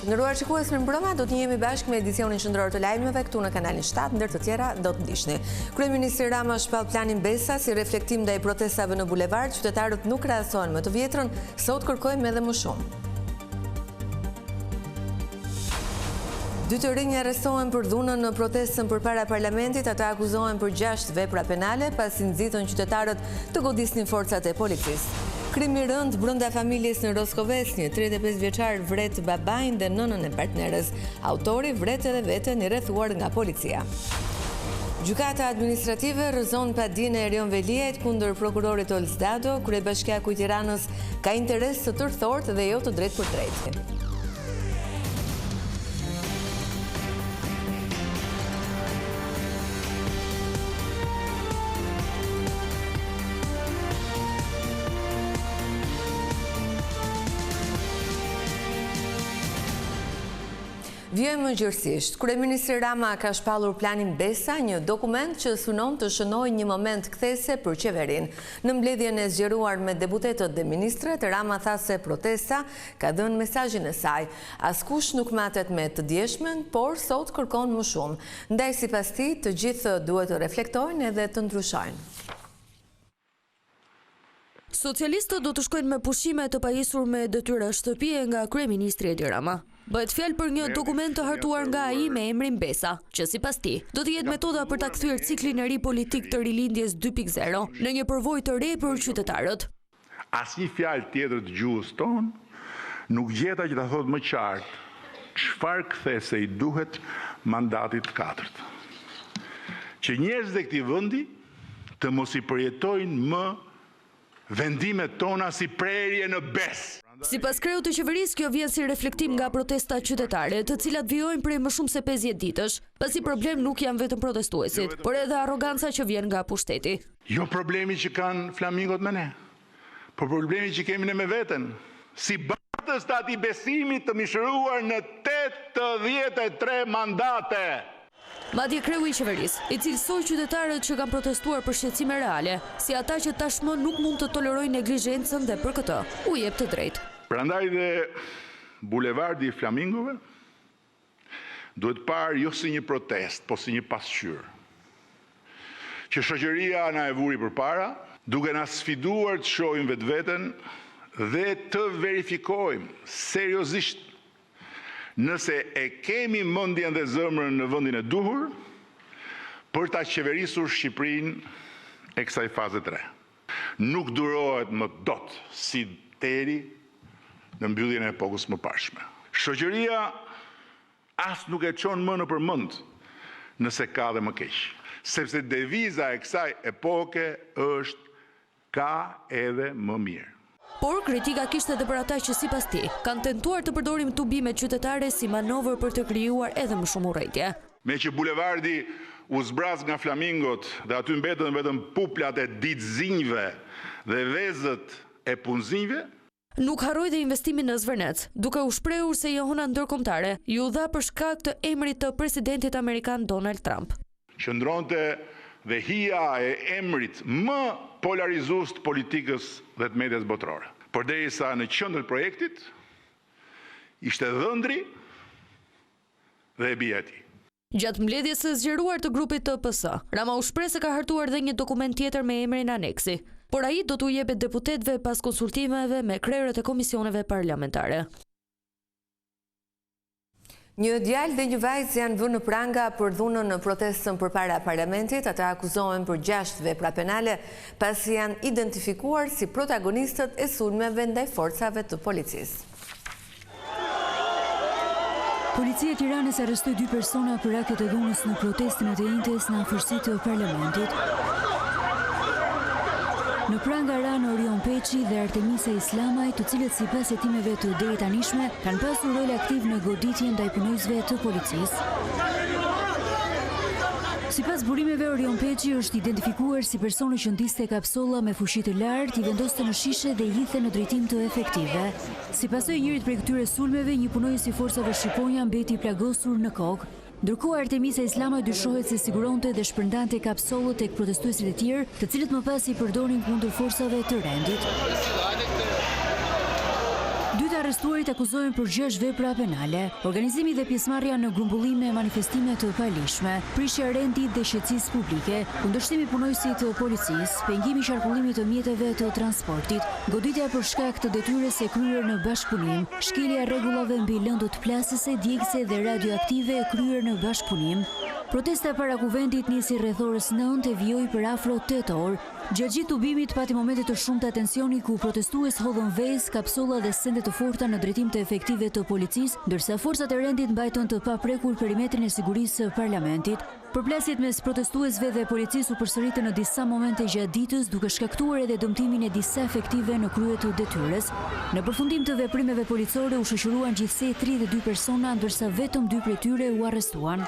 Të nderuar shikues, mirëmbrëma, do të njihemi bashkë me edicionin qendror të lajmeve këtu në kanalin 7, ndër të tjera do të ndiqni. Kryeministri Rama shpall planin Besa si reflektim ndaj protestave në bulevard, qytetarët nuk krahasohen me të vjetrën, sot kërkojmë edhe më shumë. Dy të rinj arrestohen për dhunën në protestën përpara parlamentit, ata akuzohen për 6 vepra penale, pasi nxitën qytetarët të godisnin forcat e policisë. Krim i rëndë brenda familjes në Roskovec, një 35 vjeçar vret babain dhe nënën e partneres. Autori vret edhe veten i rrethuar nga policia. Gjykata Administrative rrëzon padinë e Erion Veliajt kundër prokurorit Ols Dado, kryebashkiaku i Tiranës ka interes të tërthortë dhe jo të drejtpërdrejtë. Vijojmë më gjerësisht. Kryeministri Rama ka shpallur planin Besa, një dokument që synon të shënojë një moment kthese për qeverinë. Në mbledhjen e zgjeruar me deputetët dhe ministret, Rama tha se protesta ka dhënë mesazhin e saj. Askush nuk matet me të djeshmen, por sot kërkon më shumë. Ndaj sipas tij, të gjithë duhet të reflektojnë edhe të ndryshojnë. Socialistët do të shkojnë me pushime të pajisur me detyra shtëpie nga kryeministri Edi Rama. Bëhet fjalë për një dokument të hartuar nga ai me emrin Besa, që sipas tij, do të jetë metoda për ta kthyer ciklin e ri politik të Rilindjes 2.0 në një përvojë të re për qytetarët. Asnjë fjalë tjetër të gjuhës tonë nuk gjeta që ta thotë më qartë çfarë kthese i duhet mandatit të katërt. Që njerëzit e këtij vendi të mos i përjetojnë më vendimet tona si prerje në besë. Sipas kreut të qeverisë, kjo vjen si reflektim nga protestat qytetare, të cilat vijojnë prej më shumë se 50 ditësh, pasi problem nuk janë vetëm protestuesit, por edhe arroganca që vjen nga pushteti. Jo problemi që kanë flamingot me ne, por problemi që kemi ne me veten, si bartës të atij besimi të mishëruar në 83 mandate. Madje kreu i qeverisë, i cilësoi qytetarët që kanë protestuar për shqetësime reale, si ata që tashmë nuk mund të tolerojnë neglizhencën dhe për këtë, u jep të drejtë. Prandaj dhe Bulevardi i Flamingove duhet parë jo si një protestë, po si një pasqyrë, që shoqëria na e vuri përpara, duke na sfiduar të shohim vetveten dhe të verifikojmë seriozisht Nëse e kemi mendjen dhe zemrën në vendin e duhur për ta qeverisur Shqipërinë e kësaj faze të re. Nuk durohet më dot si deri në mbylljen e epokës së mëparshme. Shoqëria as nuk e çon më nëpër mend nëse ka dhe më keq, sepse deviza e kësaj epoke është Ka edhe më mirë. Por, kritika kishte edhe për ata që sipas tij, kanë tentuar të përdorin tubimet qytetare si manovër për të krijuar edhe më shumë urrejtje. Meqë bulevardi u zbraz nga flamingot dhe aty mbetën vetëm puplat e ditëzinjve dhe vezët e punëzinjve, Nuk harroi dhe investimin në Zvërnec, duke u shprehur se jehona ndërkombëtare iu dha për shkak të emrit të presidentit amerikan Donald Trump. Qëndronte dhe hija e emrit më polarizues të politikës dhe të medias botërore. Përderisa në qendër të projektit ishte dhëndri dhe e bija e tij. Gjatë mbledhjes së zgjeruar të grupit të PS, Rama u shpreh se ka hartuar dhe një dokument tjetër me emrin Aneksi, por ai do t'u jepet deputetëve pas konsultimeve me krerët e komisioneve parlamentare. Një djalë dhe një vajzë janë vënë në pranga për dhunën në protestën përpara parlamentit. Ata akuzohen për 6 vepra penale, pasi janë identifikuar si protagonistët e sulmeve ndaj forcave të policisë. Policia e Tiranës arrestoi dy persona për aktet e dhunës në protestën e të enjtes në afërsi të parlamentit. Në pranga ranë Orion Peçi dhe Artemisa Islamaj, të cilët sipas hetimeve të deritanishme kanë pasur rol aktiv në goditjen ndaj punonjësve të policisë. Sipas burimeve, Orion Peçi është identifikuar si personi që ndizte kapsolla me fuqi të lartë, i vendoste në shishe dhe i hidhte në drejtim të efektivëve. Si pasojë e njërit prej këtyre sulmeve, një punonjës i forcave Shqiponja mbeti i plagosur në kokë. Ndërkohë, Artemisa Islamaj dyshohet se siguronte dhe shpërndante kapsollët tek protestuesit e tjerë, të cilët më pas i përdornin kundër forcave të rendit. Dy të. arrestuarit akuzohen për gjashtë vepra penale, organizimi dhe pjesëmarrja në grumbullime e manifestime të paligjshme, prishja e rendit dhe qetësisë publike, kundërshtimi i punonjësit të policisë, pengimi i qarkullimit të mjeteve të transportit, goditja për shkak të detyrës së kryer në bashkëpunim, shkelja e rregullave mbi lëndët plasëse, djegëse dhe radioaktive e kryer në bashkëpunim. Protesta para Kuvendit nisi rreth orës nëntë e vijoi për afro tetë orë. Gjatë gjithë tubimit pati momente të shumta tensioni ku protestues hodhën vezë, kapsolla dhe sende të forta në drejtim të efektivëve të policisë, ndërsa forcat e rendit mbajtën të paprekur perimetrin e sigurisë së parlamentit. Përplasjet mes protestuesve dhe policisë u përsëritën në disa momente gjatë ditës, duke shkaktuar edhe dëmtimin e disa efektivëve në krye të detyrës. Në përfundim të veprimeve policore u shoqëruan gjithsej 32 persona, ndërsa vetëm dy prej tyre u arrestuan.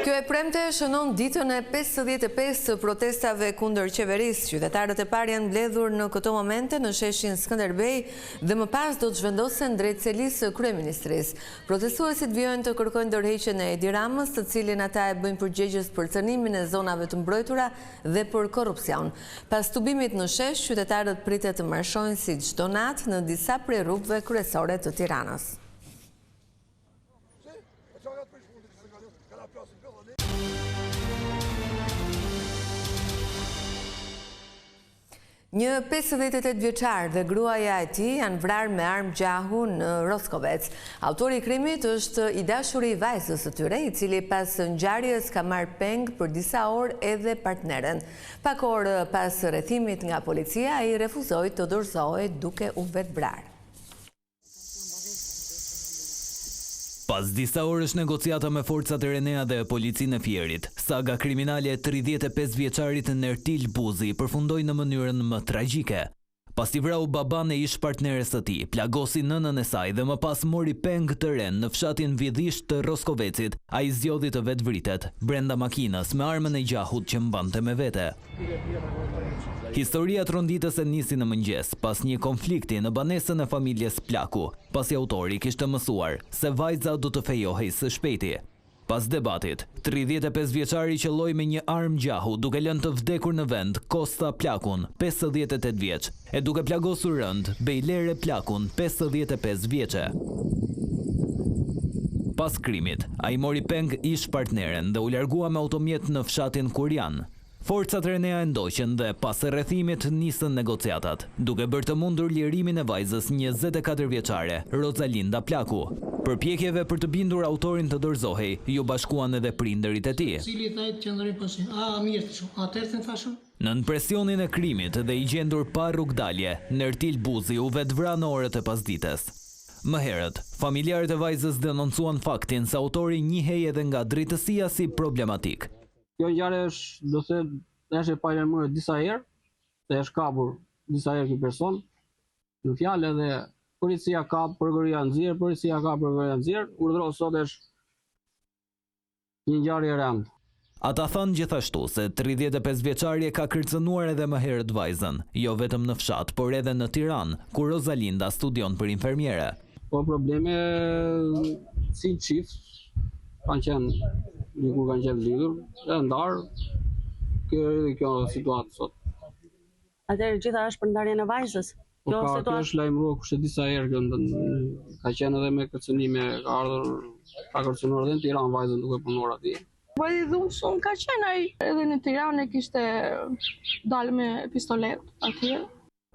Kjo e premte shënon ditën e 55 të protestave kundër qeverisë. Qytetarët e parë janë mbledhur në këto momente në sheshin Skënderbej dhe më pas do të zhvendosen drejt selisë së kryeministrisë. Protestuesit vijojnë të kërkojnë dorëheqjen e Edi Ramës, të cilin ata e bëjnë përgjegjës për cënimin e zonave të mbrojtura dhe për korrupsion. Pas tubimit në shesh, qytetarët pritet të marshojnë si çdo natë në disa prej rrugëve kryesore të Tiranës. Një 58 vjeçar dhe gruaja e tij janë vrarë me armë gjahu në Roskovec. Autori i krimit është i dashuri i vajzës së tyre, i cili pas ngjarjes ka marrë peng për disa orë edhe partneren. Pak orë pas rrethimit nga policia, ai refuzoi të dorëzohej duke u vetëvrarë. Pas disa orësh negociata me forcat RENEA dhe policinë e Fierit, saga kriminale e 35 vjeçarit Nertil Buzi përfundoi në mënyrën më tragjike. Pasi vrau babanë e ish-partneres së tij, plagosi nënën e saj dhe më pas mori peng të renë në fshatin Vidhisht të Roskovecit, ai zgjodhi të vetëvritet, brenda makinës, me armën e gjahut që mbante me vete. Historia tronditëse nisi në mëngjes, pas një konflikti në banesën e familjes Plaku, pasi autori kishte mësuar se vajza do të fejohej së shpejti. Pas debatit, 35 vjeçari qëlloi me një armë gjahu duke lënë të vdekur në vend Kosta Plakun, 58 vjeç, e duke plagosur rëndë Bejlere Plakun, 55 vjeçe. Pas krimit, ai mori peng ish-partneren dhe u largua me automjet në fshatin Kurjan. Forcat RENEA e ndoqën dhe pas rrethimit nisën negociatat, duke bërë të mundur lirimin e vajzës 24 vjeçare, Rozalinda Plaku. Përpjekjeve për të bindur autorin të dorëzohej, iu bashkuan edhe prindërit e tij. Cili tha të qëndroj pasi. A, mirë thashë. Atëherë të thashë. Nën presionin e krimit dhe i gjendur pa rrugëdalje, Nertil Buzi u vetëvra në orët e pasdites. Më herët, familjarët e vajzës denoncuan faktin se autori njihej edhe nga drejtësia si problematik. Kjo ngjarje është, do të thotë, është e paralajmëruar disa herë, se është kapur disa herë ky person. Në fjalë edhe policia kap, prokuroria nxjerr, policia kap, prokuroria nxjerr, urdhëro sot është një ngjarje e rëndë. Ata thanë gjithashtu se 35 vjeçari e ka kërcënuar edhe më herët vajzën, jo vetëm në fshat, por edhe në Tiranë, ku Rozalinda studion për infermiere. Po probleme si çift kanë qenë dikur kanë qenë lidhur, e ndarë. Kjo është kjo situatë sot. Atëherë gjitha është për ndarjen e vajzës. Po kjo ka, kjo është lajmëruar kush e disa herë kjo ka qenë edhe me kërcënime, ka ardhur ka kërcënuar edhe në Tiranë vajzën duke punuar atje. Po i dhunshëm ka qenë ai, edhe në Tiranë e kishte dalë me pistoletë atje.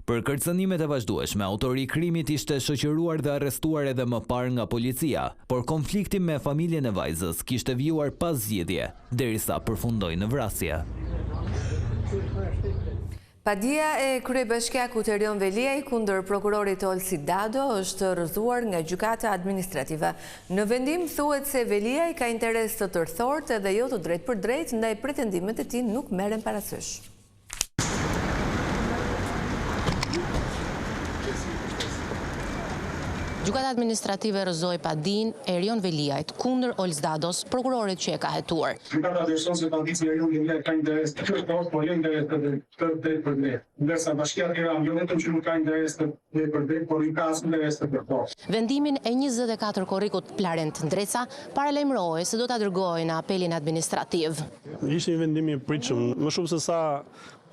Për kërcënimet e vazhdueshme, autori i krimit ishte shoqëruar dhe arrestuar edhe më parë nga policia, por konflikti me familjen e vajzës kishte vijuar pa zgjidhje, derisa përfundoi në vrasje. Padia e kryebashkiakut Erion Veliaj kundër prokurorit Olsi Dado është rrëzuar nga gjykata administrative. Në vendim thuhet se Veliaj ka interes të tërthortë dhe jo të drejtpërdrejtë, ndaj pretendimet e tij nuk merren parasysh. Gjykata Administrative rrëzoi padinë e Erion Veliajt kundër Ols Dados, prokurorit që e ka hetuar. Gjykata vlerëson se paditësi Erion Veliaj ka interes të tërthortë, por jo interes të drejtpërdrejtë, ndërsa Bashkia Tiranë jo vetëm që nuk ka interes të drejtpërdrejtë, por nuk ka as interes të tërthortë. Vendimin e 24 korrikut Plarent Ndreca paralajmëroi se do ta dërgojë në apelin administrativ. Ishte një vendim i pritshëm, më shumë se sa.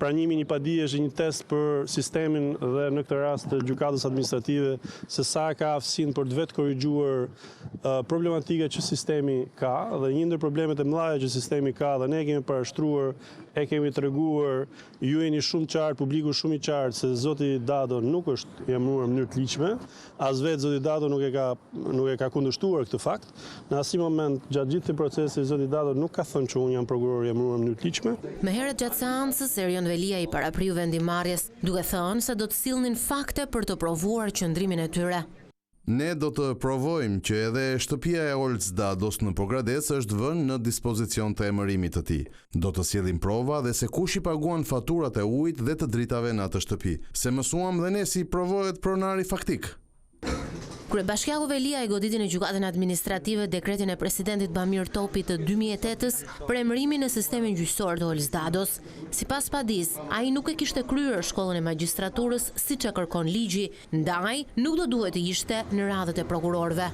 Pranimi i një padie është një test për sistemin dhe në këtë rast të gjykatës administrative se sa ka aftësinë për të vetëkorrigjuar problematikat që sistemi ka dhe një ndër problemet e mëdha që sistemi ka dhe ne e kemi parashtruar, e kemi treguar, ju jeni shumë të qartë, publiku shumë i qartë se zoti Dado nuk është i emëruar në mënyrë të ligjshme, as vetë zoti Dado nuk e ka nuk e ka kundërshtuar këtë fakt. Në asnjë moment gjatë gjithë këtij procesi zoti Dado nuk ka thënë që unë jam prokuror i emëruar në mënyrë të ligjshme. Më herët gjatë seancës, Erion Veliaj i parapriu vendimmarrjes, duke thënë se do të sillnin fakte për të provuar qëndrimin e tyre. Ne do të provojmë që edhe shtëpia e Olc Dados në Pogradec është vënë në dispozicion të emërimit të tij. Do të sjellim prova dhe se kush i paguan faturat e ujit dhe të dritave në atë shtëpi. Se mësuam dhe ne si provohet pronari faktik. Kryebashkiaku Veliaj goditi në Gjykatën Administrative dekretin e presidentit Bamir Topi të 2008-ës për emërimin në sistemin gjyqësor të Ols Dados. Sipas padisë, ai nuk e kishte kryer shkollën e magjistraturës siç e kërkon ligji, Ndaj, nuk do duhet të ishte në radhët e prokurorëve.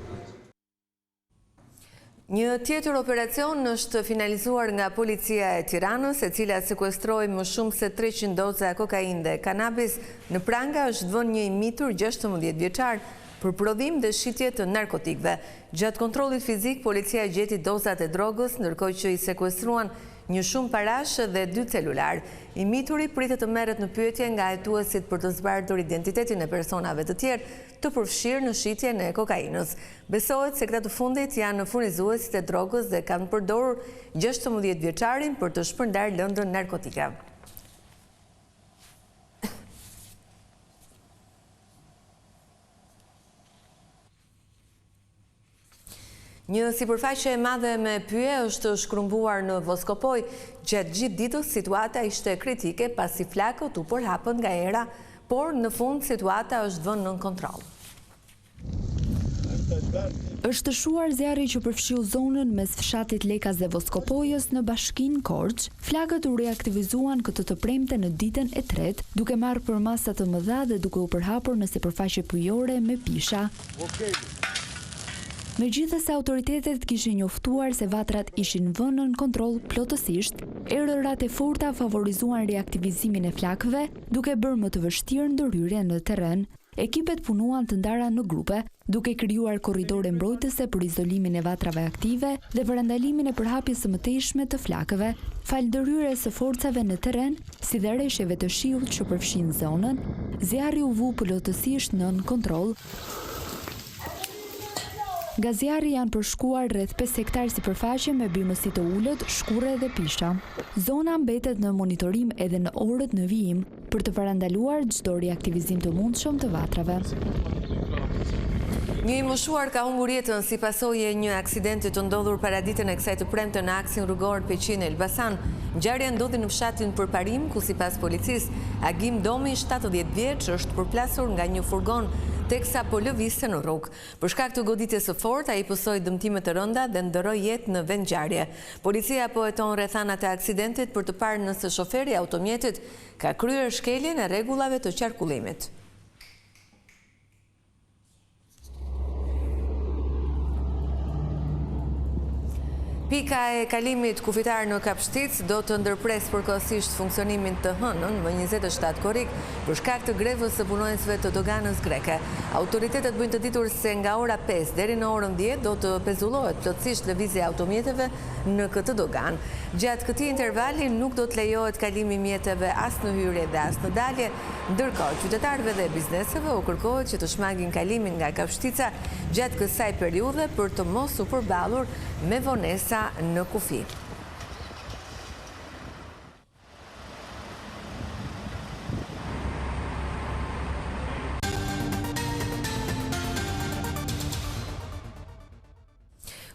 Një tjetër operacion është finalizuar nga Policia e Tiranës, e cila sekuestroi më shumë se 300 doza kokainë dhe kanabis. Në pranga është vënë një i mitur 16 vjeçar për prodhim dhe shitje të narkotikëve. Gjatë kontrollit fizik, policia gjeti dozat e drogës, ndërkohë që i sekuestruan Një shumë parash dhe dy celularë. I mituri pritet të merret në pyetje nga hetuesit për të zbardhur identitetin e personave të tjerë të përfshirë në shitjen e kokainës. Besohet se këta të fundit janë furnizuesit e drogës dhe kanë përdorur 16 vjeçarin për të shpërndarë lëndën narkotike. Një sipërfaqe e madhe me pyje është shkrumbuar në Voskopojë. Gjatë gjithë ditës situata ishte kritike pasi flakët u përhapën nga era, por në fund situata është vënë nën kontroll. Është shuar zjarri që përfshiu zonën mes fshatit Lekas dhe Voskopojës në bashkinë Korçë. Flakët u riaktivizuan këtë të premte në ditën e tretë, duke marrë përmasa të mëdha dhe duke u përhapur në sipërfaqe pyjore me pisha. Megjithëse autoritetet kishin njoftuar se vatrat ishin vënë nën kontroll plotësisht, erërat e forta favorizuan riaktivizimin e flakëve, duke bërë më të vështirë ndërhyrjen në terren. Ekipet punuan të ndara në grupe, duke krijuar korridore mbrojtëse për izolimin e vatrave aktive dhe parandalimin e përhapjes së mëtejshme të flakëve. Falë ndërhyrjes së forcave në terren, si dhe reshjeve të shiut që përfshinë zonën, zjarri u vu plotësisht nën kontroll. Nga zjarri janë përshkuar rreth 5 hektarë sipërfaqe me bimësi të ulët, shkurre dhe pisha. Zona mbetet në monitorim edhe në orët në vijim, për të parandaluar çdo riaktivizim të mundshëm të vatrave. Një i moshuar ka humbur jetën si pasojë e një aksidenti të ndodhur paraditen e kësaj të premte në aksin rrugor Peqin-Elbasan. Ngjarja ndodhi në fshatin Përparim, ku sipas policisë, Agim Domi, 70 vjeç, është përplasur nga një furgon teksa po lëvizte në rrugë. Për shkak të goditjes së fortë, ai pësoi dëmtime të rënda dhe ndërroi jetë në vendngjarje. Policia po heton rrethanat e aksidentit për të parë nëse shoferi i automjetit ka kryer shkeljen e rregullave të qarkullimit. Pika e kalimit kufitar në Kapshticë do të ndërpresë përkohësisht funksionimin të hënën, më 27 korrik, për shkak të grevës së punonjësve të doganës greke. Autoritetet bëjnë të ditur se nga ora 5 deri në orën 10 do të pezullohet plotësisht lëvizja e automjeteve në këtë doganë. Gjatë këtij intervali nuk do të lejohet kalimi i mjeteve as në hyrje dhe as në dalje, ndërkohë qytetarëve dhe bizneseve u kërkohet që të shmangin kalimin nga Kapshtica gjatë kësaj periudhe për të mos u përballur me vonesa në kufi.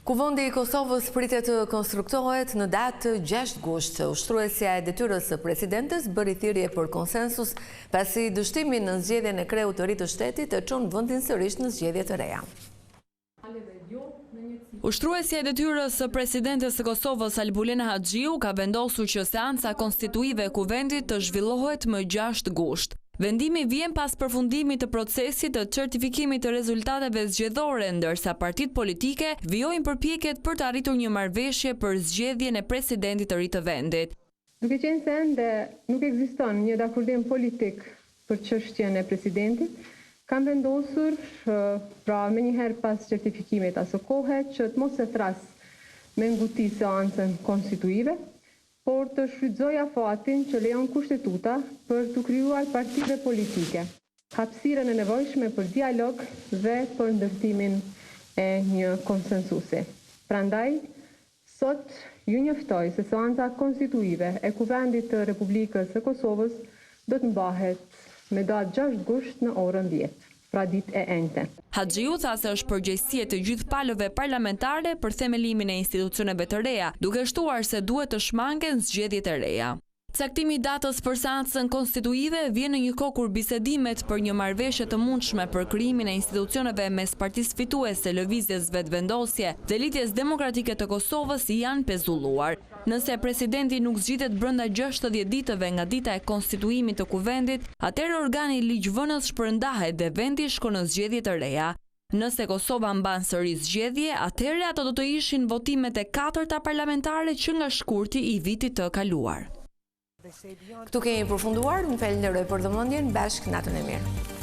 Kuvendi i Kosovës pritet të konstruktohet në datë 6 gusht. Ushtruesja e detyrës së presidentes bëri thirrje për konsensus pasi dështimi në zgjedhjen e kreut të ri të shtetit e çon vendin sërish në zgjedhje të reja. Ushtruesja e detyrës së presidentes së Kosovës, Albulena Haxhiu, ka vendosur që seanca konstituive e Kuvendit të zhvillohet më 6 gusht. Vendimi vjen pas përfundimit të procesit të certifikimit të rezultateve zgjedhore, ndërsa partitë politike vijojnë përpjekjet për të arritur një marrëveshje për zgjedhjen e presidentit të ri të vendit. Duke qenë se ende nuk ekziston një dakordim politik për çështjen e presidentit, kam vendosur, pra menjëherë pas certifikimit asokohe, që të mos e thërras me nguti seancën konstituive, por të shfrytëzoj afatin që lejon Kushtetuta për t'u krijuar partive politike hapësirën e nevojshme për dialog dhe për ndërtimin e një konsensusi. Prandaj, Sot, ju njoftoj se seanca konstituive e Kuvendit të Republikës së Kosovës do të mbahet me datë gjashtë gusht në orën dhjetë, pra ditë e enjte. Haxhiu tha se është përgjegjësi e të gjithë palëve parlamentare për themelimin e institucioneve të reja, duke shtuar se duhet të shmangen zgjedhjet e reja. Caktimi i datës për seancën konstituive vjen në një kohë kur bisedimet për një marrëveshje të mundshme për krijimin e institucioneve mes partisë fituese Lëvizjes Vetëvendosje dhe Lidhjes Demokratike të Kosovës janë pezulluar. Nëse presidenti nuk zgjidhet brenda 60 ditëve nga dita e konstituimit të Kuvendit, atëherë organi ligjvënës shpërndahet dhe vendi shkon në zgjedhje të reja. Nëse Kosova mban sërish zgjedhje, atëherë ato do të ishin votimet e katërta parlamentare që nga shkurti i vitit të kaluar. Këtu kemi përfunduar, ju falenderoj për vëmendjen, bashkë natën e mirë.